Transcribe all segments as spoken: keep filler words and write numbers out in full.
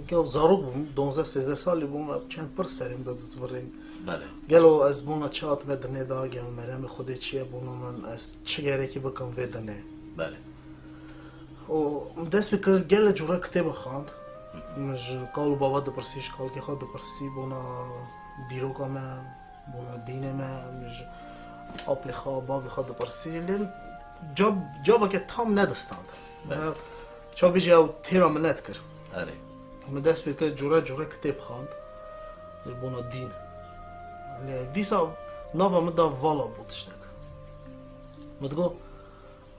Ke zarok bûm, donzdeh sêzdeh salî bûm, ev çend pir serê min de dizbirîn. Belê. Gelo ez bona çi hatime dinê da, gelo meremê Xwedê çi ye bona min, ez çi gerekî bikim vê dinê. Belê. Û min dest pê kir, gelek cure kitêbe xwend. Min ji kal û bava dipirsî, ji kalkê xwe dipirsî, bona dîroka me, bona dînê me, min ji apê xwe, bavê xwe dipirsî. Lê min ca-, caveke tam nedistand. Belê. Çabî jî ew têra min nedikir. Erê. Min dest pê kir, cure cure kitêb xwend. Ji bona dîn. Lê dîsa nava min da vala bû tiştek. Min digot,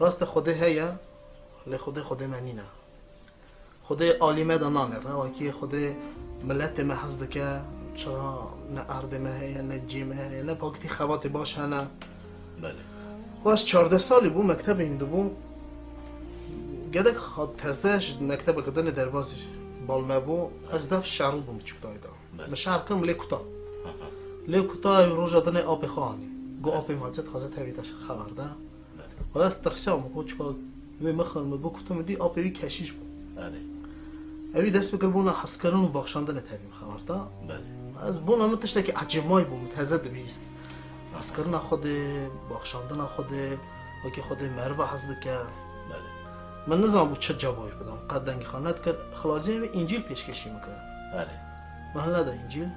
rast e Xwedê heye, lê Xwedê Xwedê me nîne. Xwedê alî me de nanêre, wekî Xwedê miletê me hez dike, çira ne erdê me heye, ne cî me heye, ne pakîtî xebatê baş hene. Belê. Û ez çardeh salî bû, mektebê hîn dibû. Gedek hat teze ji mektebeke dinê derbazî bal me bû. Ez dev şerl bûm çiktayê de. Belê. Min şer kirim lê kuta. Aha. Lê kuta ew roja dinê apê xwe anî. Got apê ma çi dixwaze tevî te xeber de. Belê. Wala ez tirsiyam, got çika wê mixin min bikutim dî apê wî keşîş bû. Erê. Ewî dest pê kir bona hezkirin û baxşandinê tevî min xeber de. Belê. Ez bona min tiştekî ecêbmayî bû, min teze dibîst. Hezkirina Xwedê, baxşandina Xwedê, wekî Xwedê meriva hez dike. Belê. Min nizanbû çi cevabê bidim, qet dengê xwe nedikir. Xilaziyê wê Încîl pêşkêşî min kir. Belê. Min hil neda Încîl,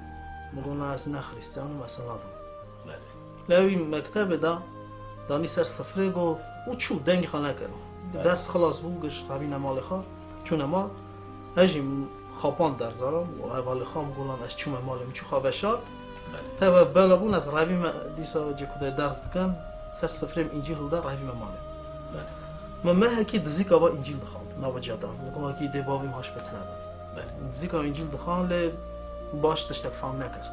min got na ez ne Xrîstiyan im, ez hil nadim. Belê. Lê wî mektebê de danî ser sifrê got û çû dengê xwe nekir. Belê. Ders xilas bû, giş revîne malê xwe, çûne mal. Ez jî xapand derzaran û hevalê xwe min got lan ez çûme malê min çû xwe veşart. Belê. Teve bela bûn ez revîme dîsa cê ku de ders dikin, ser sifrê min Încîl hilda revîme malê. Belê. Min mehekî dizîka va Încîl dixwend, nava ceda. Min got wekî dê bavî min haş pê tine bin. Belê. Dizîka Încîl dixwend lê baş tiştek fam nekir.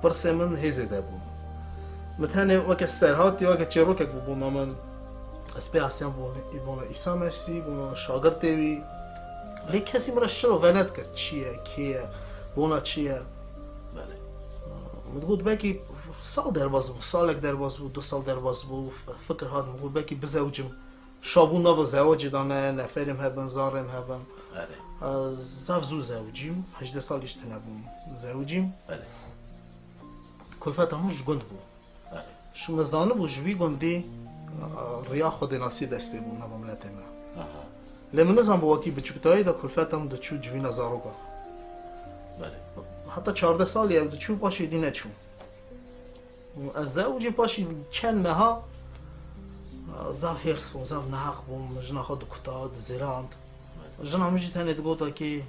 Pirsê min hêzê de bû. Min tenê weke serhatî, weke çêrokek bû bona min. Ez pê hesiyam bona, bona Îsa Mesîh, bona şagirtê wî. Lê kesî min re şiro venedikir. Çi ye, kê ye, bona çi ye? Belê. Min digot belkî sal derbas bû, salek derbas bû, du sal derbas bû, fikir hat min got belkî bizewicim. Şabû nava zewacê de ne, neferê min hebin, zarê min hebin. Erê. Ez zaf zû zewicîm, hejdeh salî ji tine bûm zewicîm. Belê. Kulfeta min ji gund bû. Erê. Ji min zanibû ji wî gundî, a, riya Xwedênasî dest pê bû nava miletê me. Aha. Lê min nizanbû wekî biçûktayî de kulfeta min diçû civîna zaroka. Belê. Heta çardeh salî ew diçû, paşê dî neçû. Ez zewicî paşî çend meha, a, zaf hêrs bûm, zaf neheq bûm, jina xwe dikuta, dizêrand. Jina min jî tenê digota kî